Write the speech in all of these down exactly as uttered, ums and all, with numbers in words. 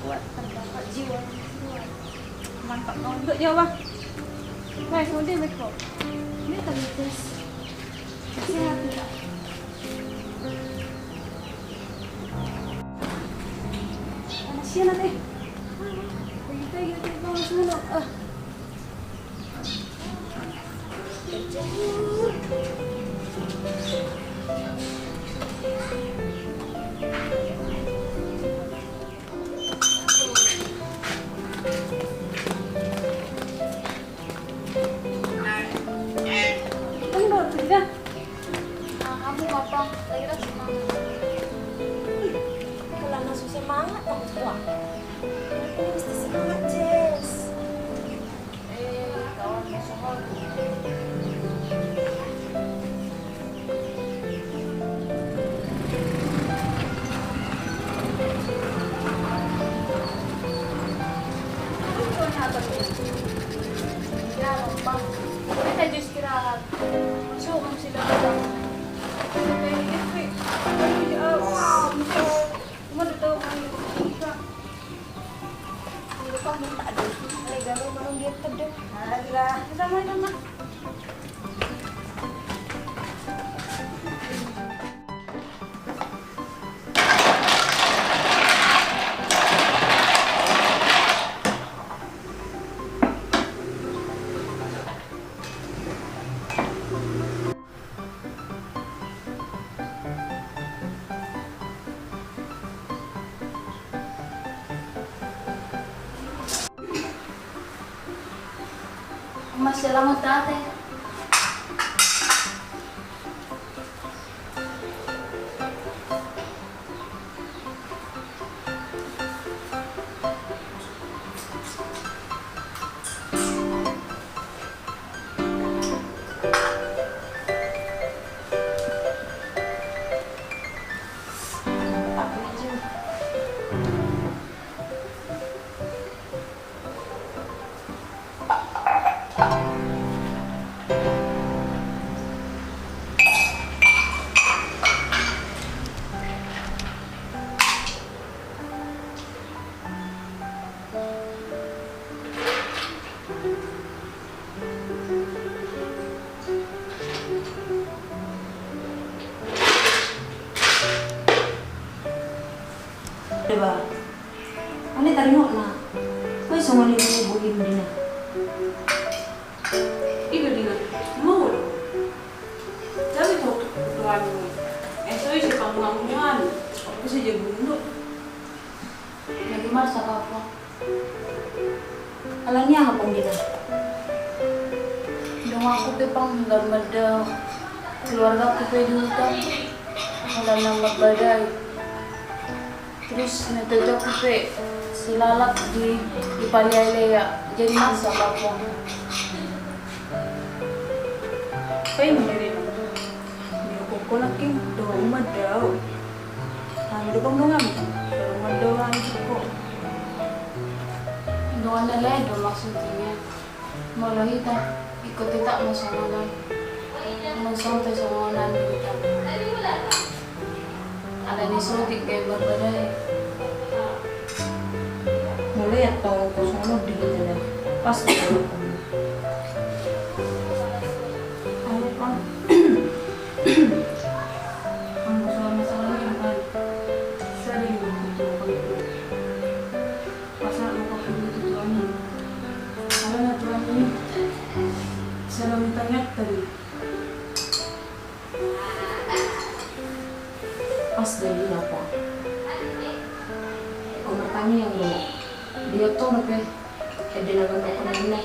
Kuat terdapat jiwa yang kuat. Mantap, kawan. Untuk Jawa. Baik, mau dia beko. Ini tadi tes. Sehat tidak? Panas ya, nanti. Kita gitu, panas dulu. Ah. Kan baru kerja. Ah, kamu apa? Lagi tak semangat. Ih, kalau masuk semangat, Bang, wah. Ini mesti semangat, Jess. Eh, kawan, masuk hall. Mas, selamat datang. Deba. Ane taringokna. Koi songon i bohim dina. Ido dina. Mau do. Jadi tuh tuan. Eh, so isi panggungan. Aku sih jago dulu. Lagi marsak apa? Alani aha pang dina? Donganku pe pang, ndang mada keluargaku pe di huta. Alana marbadai. Terus natojaku pe silalap di, dipalialia. Jadi marsak apa? Paima ma deba. Di hokon nangkin donganmu mandao. Anu do pang donganmu. Donganmu mandao anu do ho. Dongan na lain do maksudna. Molo hita ingkon tetap ma songon on. Molo songon on tetap ma songon on hita. Alani sotik gabe marbadai. Molo ia tong kosong lo di hita da. Pas do. Ayo, Bang. Bang, masalah-masalah ni, Bang. Sering begitu, Bang. Pasal mau kau pergi itu, Tuhan. Karena Tuhan ini selalu tanya tadi. Pas jadi apa? Kau bertanya yang dulu. Dia tuh, Bang, ya? Ede na gondok on ninna.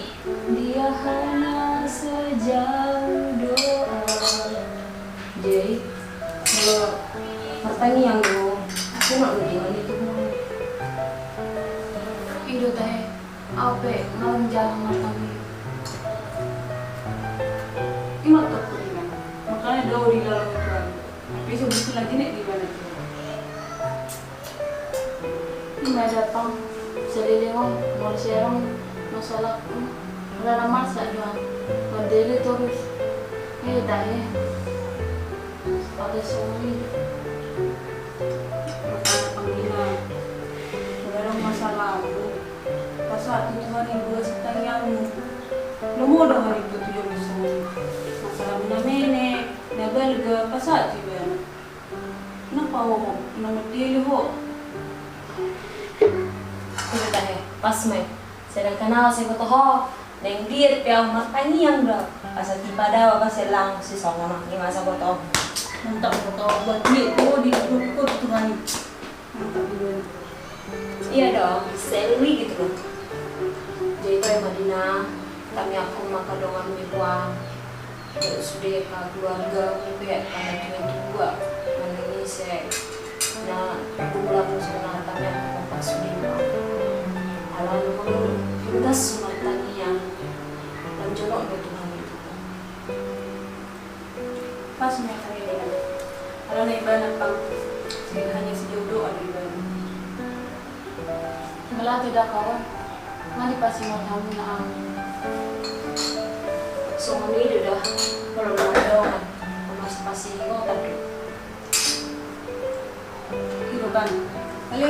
Dia hanya sejauh doa. Jadi, molo martangiang do, aku nak uji mani tu. Ido tahe, au pe ngalong jalan martangiang. Ima tokko ima. Makanya do di dalam itu. Tapi sebetulnya gini di mana tu. Ima da pang saleleng on, molo serong masalahku, rara marsak do au. Mandele torus. Eh, tahe. Pada songon i. Masalah panggilan. Rara marsak. Lili ho. Udah tahe, pas mai. Sedangkan au sai boto ho, naeng liat pe au martangiang do. Asa tiba dao ba selang si songon on, ima asa boto ho. Mantap boto ho, buat duit ho di, di, di Tuhan i. Mantap juga. Iya dong, seli gitu loh. Jadi itu ya Madina, kami aku maka dongan mi puang. Sude ka keluarga, pe ka na tua-tua, manang ise na tulang, songon na tangiang, kompak sude ma. Alana molo tugas songon tangiang, lam jolo do Tuhan itu. Pas ma tangiang. Alana ibana pang, hanya sejauh doa do ibana. Melato da kawan, nga dipasingot hamu na au. Songon i do da, molo na dongan, molo sipasingot hamu. Iroban, ale,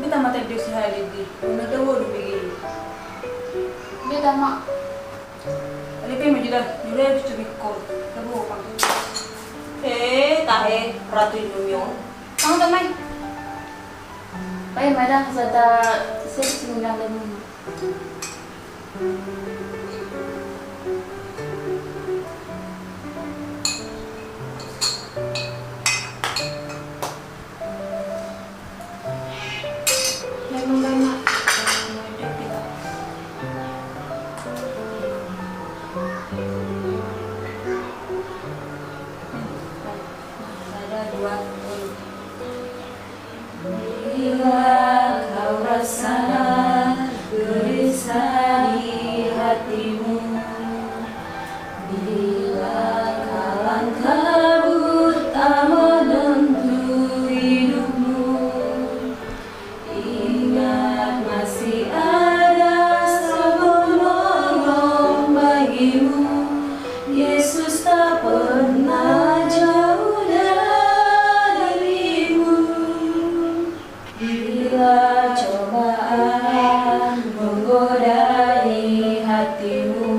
beta ma tadi si Halid di, una tau do begini. Beta ma. Ale pe ma jeda, jeda habis cumi kol, tabo apa? Eh, tahe, ratu Indomie on. Kamu tak main? Baik, madang, serta searching dalam. Ada dua. Bila kau rasa gelisah di hatimu, bila kalang kabut tak menentu hidupmu, ingat masih ada sang penolong bagimu. Yesus tak pernah jauh darimu. Bila cobaan menggoda di hatimu,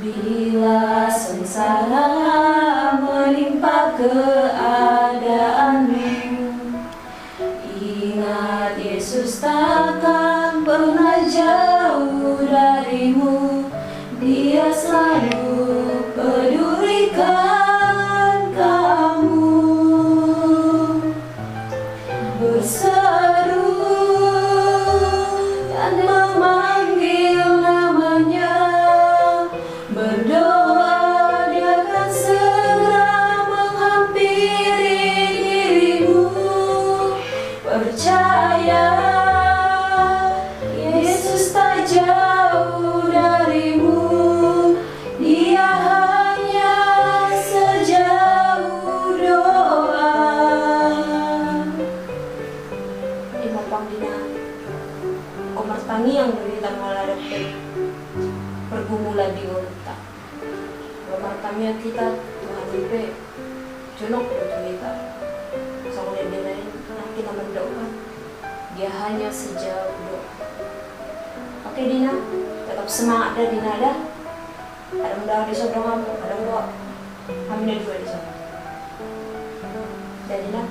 bila sengsara menimpa keadaanmu, ingat Yesus takkan pernah jauh darimu. Dia selalu pedulikan kamu. Berseru dan memanggil namanya, berdoa, Dia akan segera menghampiri dirimu. Percaya, Yesus tak jauh darimu. Dia hanya sejauh doa. Ima pang Dina, enggo martangiang do hita molo adong pe pergumulan di ngolunta. Molo martangiang hita, Tuhan i pe jonok do tu hita. Songon i do na nangkin na mandok kan, Dia hanya sejauh doa. Oke Dina, tetap semangat da Dina da. Adong da au dison donganmu, adong do hami na dua dison. Da Dina.